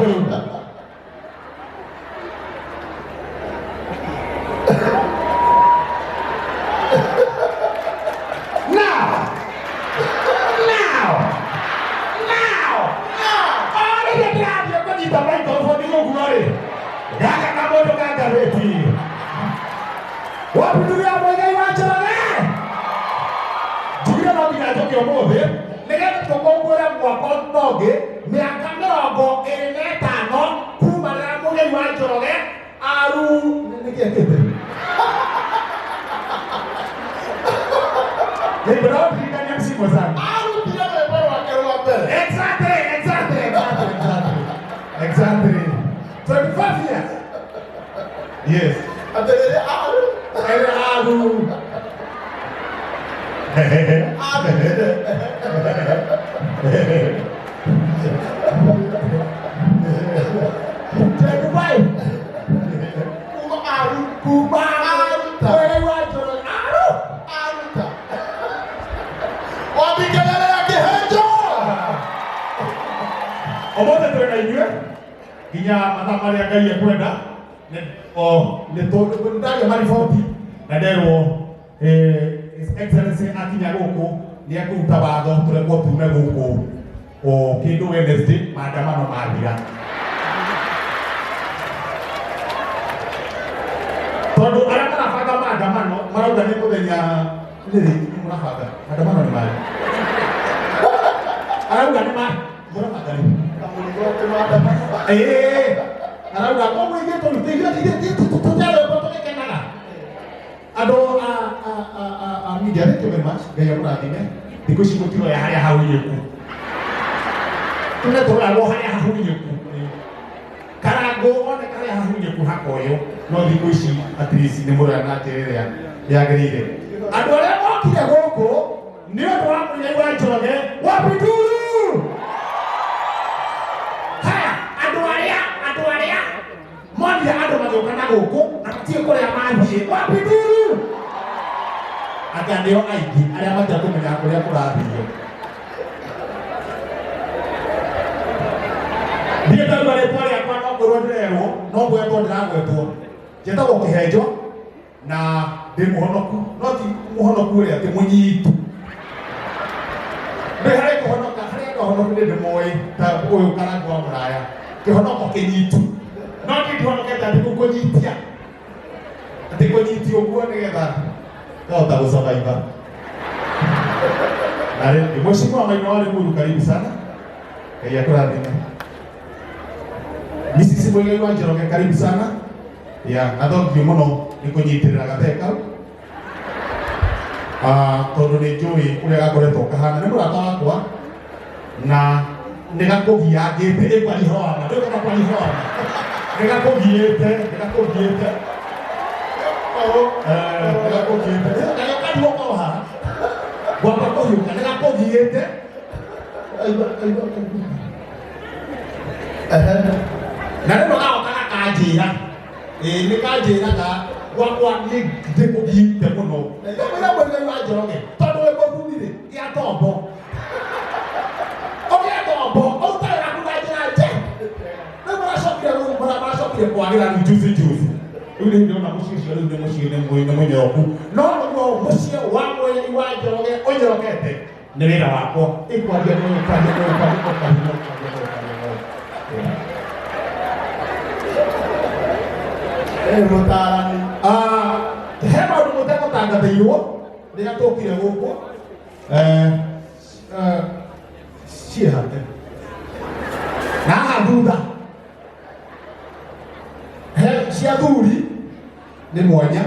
Bũrũri. Now! Now! Now! Now! Rĩrĩa ndĩrathiĩ kũnyita microphone gũkũ-rĩ, gaka kamũndũ ka ngathĩti. Wapi ndugu ya Muigai wa Njoroge? Njugire no nginya njũke ũmũthĩ nĩgetha tũkũngũĩre mwaka na ũngĩ mĩaka 25 kuma rĩrĩa Muigai wa Njoroge aru nĩkĩ ekĩte? Nĩndĩrondirikania MC mwenzangu. Arutire rwĩmbo rwake rwa mbere. Exactly, exactly, exactly, exactly. Exactly. 25 years. Yes. Atĩ rĩrĩa aru Ere aru. Arutire. 25. Kuma aru Kuma Aruta. Wewe wa Njoroge. Aru. Aruta. Wapi kelele ya Kĩhenjo? Ũmũthĩ twĩ na inyuĩ nginya mathaa marĩa Ngai ekwenda. Nĩ ndagia mariboti na nderwo His Excellency akinya gũkũ nĩ ekũruta watho tũrekwo tume gũkũ o kĩndũ Wednesday maandamano mathira. Tondũ arĩa marabanga maandamano marauga nĩ mũthenya nĩ rĩ mũrabanga maandamano nĩ marĩ arauga nĩ ma mũrabanga rĩ Kamũrigo atĩ maandamano. Ĩĩ, arauga koguo ithuĩ tũrute ithuĩ tũtarĩko tũgĩkenaga andũ a media. Thank you very much. Ngai amũrathime. Thikũ ici mũtiroya harĩa hahunyĩku, tune tũroragwo harĩa hahunyĩku, karangũ oneka harĩa hahunyĩku hakoywo, no thikũ ici at least nĩ mũroya na njĩra ĩrĩa yagĩrĩire. Andũ arĩa mokire gũkũ nĩ ũndũ wa Mũigai wa Njoroge wa Biduru. Haya, andũ arĩa monire andũ magĩũka na gũkũ na matiĩ kũrĩa mathiĩ wa Biduru, anga nĩo aingĩ arĩa matekũmenya kũrĩa kũrathio. Ndiĩ ndauga rĩtwa rĩakwa, no kwĩrwo ndĩrerwo, no gwetwo ndĩragwetwo. Njĩtagwo Kĩhenjo na ndĩ mũhonoku, no ti mũhonoku ũrĩa atĩ mũnyitu ndĩ harĩ kũhonoka. Harĩ andũ ahonoku nĩ ndĩmoĩ ta ũyũ Karangũ wa Mũraya, kĩhonoko kĩnyitu, no niĩ ndihonokete atĩ kũu kũnyitia, atĩ kũnyitia ũguo nĩgetha ngahota gũsurvive. Na rĩngĩ Mheshimiwa Maina wa Limuru, karibu sana, Ngai akũrathime. Mrs. Muigai wa Njoroge, karibu sana ya na thongio mũno nĩ kũnyitĩrĩra gatee kau. Ah, tondũ nĩ njũĩ ũrĩa gakoretwo kahana, nĩ mũrata wakwa na nĩ gakũgiangĩte. Ĩ kwaria ũhoro wa ma, ndũĩ kana kwaria ũhoro wa ma nĩ gakũgiĩte, nĩ gakũgiĩte. Eh, nĩ gakũgiĩte gagĩũka ruo haha gwamba kũhiũka, nĩ gakũgiĩte. Aigua, aigua, aigua. Na rĩmwe gagoka gakanjĩra, ĩĩ nĩ kanjĩraga gwakwa niĩ ndĩkũgiĩte mũno. Na ndamwĩra, Mũigai wa Njoroge, tondũ wĩ mũthuri rĩ, gĩa tombo, ũgĩe tombo ũrute wĩra waku na njĩra nje. Rĩu maracokire, rĩu maracokire kwagĩra rĩu juzi juzi. Rĩu nĩ ndĩrona mũciĩ ũcio rĩu nĩ mũciĩ nĩ mũnyoroku, no nĩguo mũciĩ wa Mũigai wa Njoroge ũnyorokete nĩ wĩra wakwa. Ĩkwaria no kwaria no kwaria no kwaria no kwaria no kwaria no. Ĩ mũtaarani. Ah, he maũndũ mũtegũtangathĩirwo rĩrĩa tũkire gũkũ. Ciĩhate na haha thutha he cia thuri nĩ mwanya,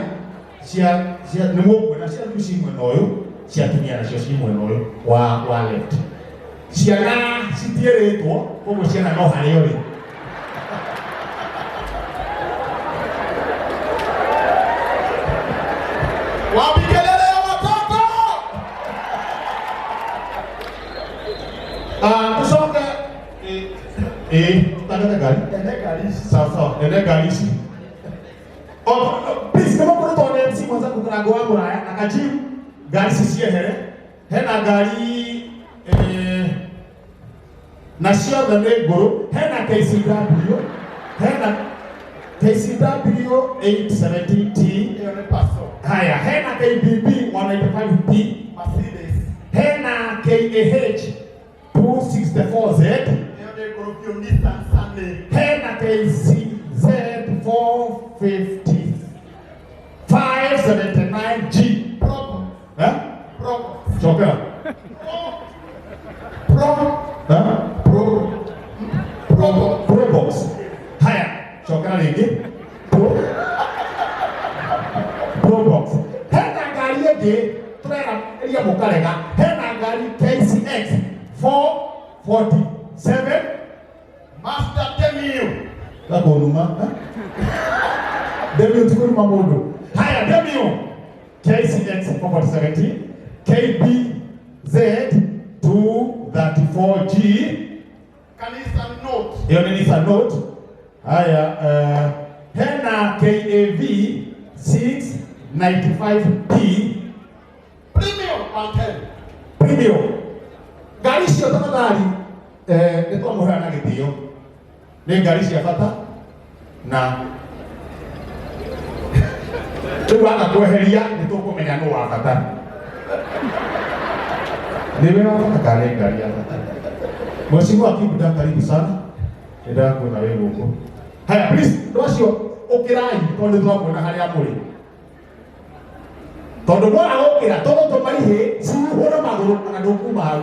cia nĩ mũkuona cia thuri ci mwena ũyũ, cia atumia nacio ci mwena ũyũ wa left. Ciana citiĩrĩtwo, koguo ciana no harĩa ũrĩ. Wapi kelele ya watoto? Ah, tucoke ĩ tũtangathe ngari. Ene ngari ici. Sawa sawa, nene ngari ici. Oh, please, kama kuna tone MC mwenzangu Karango wa Muraya na Kajiru, ngari ici ciehere. Hena ngari na ciothe nĩ ngũrũ. Hena KCW, hena KCW 870T. Ĩyo nĩ Paso. Haya, hena KBB 195P. Mercedes. Hena KAH 264Z. Ĩyo nĩ ngũrũ biũ, Nissan Sunny. Hena KCZ 450 579G. Probox. Eh? Probox. Cokera. Pro. Eh? Pro. Probox. Probox. Haya, cokera rĩngĩ. Pro Probox. Hena ngari ĩngĩ tũrera ĩria mũkarega. Hena ngari KCX 447. Mazda Demio. Gakũnuma. Demio ti kũnuma mũndũ. Haya, Demio KCX 447, KBZ 234G. Kanisa Note. Ĩyo nĩ Nissan Note. Haya, hena KAV 695P. Premium 110. Premium. Ngari icio tafadhali, nĩ twamũhea na gĩtĩo, nĩ ngari cia bata, na rĩu waga kweheria nĩ tũkũmenya nũ wa bata, nĩ wĩ wa bata kana nĩ ngari ya bata. Mheshimiwa Kibuda, karibu sana, nĩ ndakuona wĩ gũkũ. Haya, please, andũ acio ũkĩrai, tondũ nĩ tũrakuona harĩa mũrĩ, tondũ mwaga gũkĩra tũgũtũma ihĩ cihuhũre magũrũ kana ndũkuma hau.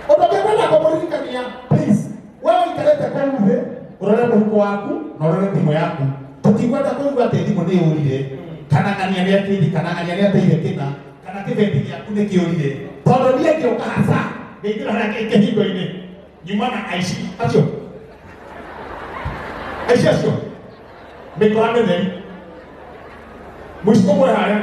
Ũndũ ũngĩ ngwenda kũmũririkania, please, we ũikarĩte kũu thĩ, ũrore mũhuko waku na ũrore thimũ yaku. Tũtikwenda kũigua atĩ thimũ nĩ yũrire, kana ng'ania nĩ ateire, kana ng'ania nĩ ateire kĩna, kana kĩbeti gĩaku nĩ kĩũrire, tondũ niĩ ngĩũka haca ngĩingĩra harĩa kĩhingo-inĩ nyuma na aici acio, aici acio mĩkora mĩtheri mũici ũmwe harĩa.